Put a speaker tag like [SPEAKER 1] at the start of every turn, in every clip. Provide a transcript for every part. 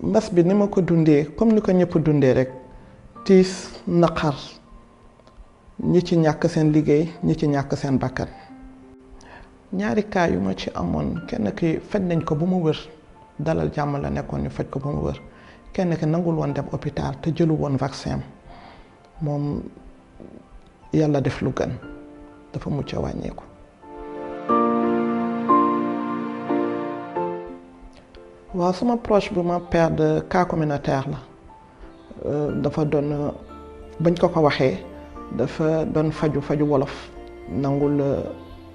[SPEAKER 1] mbas bi ni ma ko dundee comme ni ko ñëpp dundee rek tiis naqar ñi ci ñàkk seen liggéey ñi ci ñàkk seen bakkan. ñaari cas yu ma ci amoon kenn ki faj nañ ko bu mu wër dalal jàmm la nekkoon ñu faj ko bu mu wër kenn ki nangul woon dem hôpital te jëlu woon vaccin moom yàlla def lu gën dafa mucc a wàññeeku. waaw sama proche bu ma père de cas communautaire la dafa doon bañ ko waxee dafa doon faju wolof nangul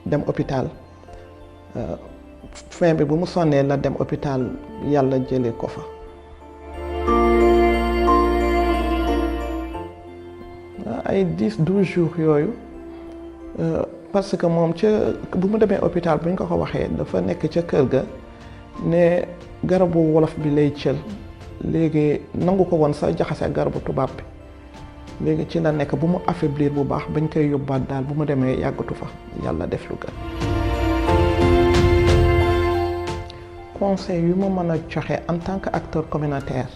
[SPEAKER 1] dem hôpital fin bi bu mu sonnee la dem hôpital yàlla jëlee ko fa. ay 10-12 jours yooyu parce que moom ca bu mu demee hôpital buñ ko waxee dafa nekk ca kër ga ne garabu wolof bi lay cël léegi nangu ko woon sax jaxase ak garabu tubaab bi léegi ci la nekk bu mu affaiblir bu baax bañ koy yóbbaat daal bu mu demee yàggatu fa yàlla def lu gën. conseil yu ma mën a joxe en tant que acteur communautaire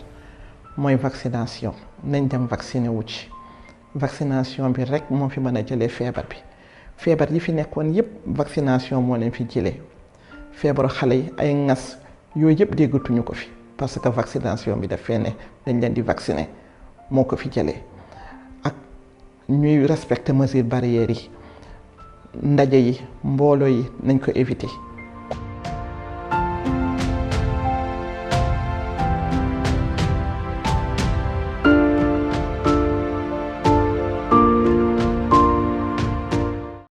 [SPEAKER 1] mooy vaccination nañ dem vacciner wu ci vaccination bi rek moo fi mën a jëlee feebar yi fi nekkoon yépp vaccination moo leen fi jëlee feebaru xale yi ay ngas yooyu yëpp déggatuñu ko fi parce que vaccination bi daf fee ne dañ leen di vacciner moo ko fi jëlee ak ñuy respecter mesures barrières yi ndaje yi mbooloo yi nañ ko éviter